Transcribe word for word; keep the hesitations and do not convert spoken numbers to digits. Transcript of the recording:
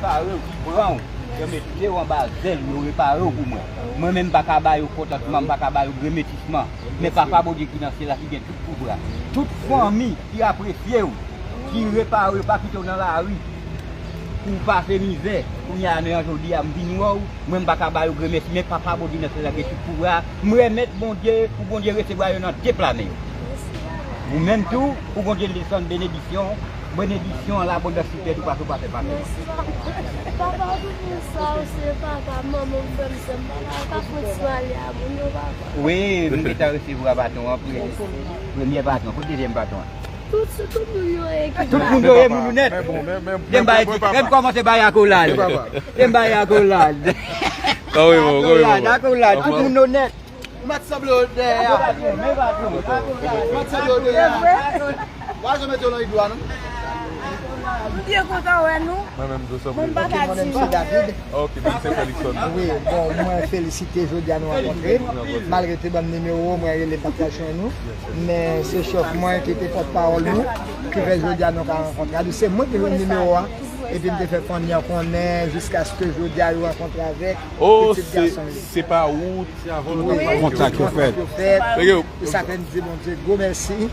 Repare w, ki pran w, yo mete w anba zèl, yo repare w pou mwen. Mwen menm, m pa ka ba yo kontantman, m pa ka ba yo gremetisman. Men Papa Bondye ki nan syèl la, ki gen tout pouvwa, tout fanmi ki apresye w, ki repare w, pa kite w nan lari pou w pase mizè. Kounye a, nan jodi a, m vin wè w, mwen, m pa ka ba yo gremèsi, men Papa Bondye nan syèl la gen tout pouvwa. M remèt Bondye, pou Bondye resevwa yo nan de pla men yo. Ou menm tou, pou Bondye desann benedisyon, benedisyon an labondans sou tèt ou, pase w pa fè pase. Mèsi, papa. Papa, tout moun sa yo se papa, manman m, frè m, sè m, papa, ka fè ti pale a moun yo, papa. Wi, m gentan resevwa baton an, pre-, premye baton, kote dezyèm baton an? Tout, tout moun yo ekip la. Tout moun yo ye moun ou nèt. Men bon, men, men, men, men, men, papa. Lè m bay ti, lè m kòmanse bay akolad. Lè m bay akolad. Kòman bon, kòman bon? Akolad, akolad, tout moun yo nèt. Ou mèt sanble w dèyè a. Ou mèt sanble w dèyè a. W a janm mete w nan iglo a, non? M byen kontan wè nou. Mwen menm tou, sanble. Mwen pa ka di. Ok, mwen se Felixson. Wi, bon, mwen felisite jodi a nou rankontre. Malgre te ban m nimewo, mwen rele pa ka jwenn ou. Men se chèf mwen ki te pòtpawòl nou, ki fè jodi a nou ka rankontre. Adi, se mwen ki jwenn nimewo a, epi m te fè fanmi an konnen, jiskaske jodi a yo rankontre avèk pitit gason li. Se pa ou, kontak yo fèt. E sa fè n di Bondye gwo mèsi.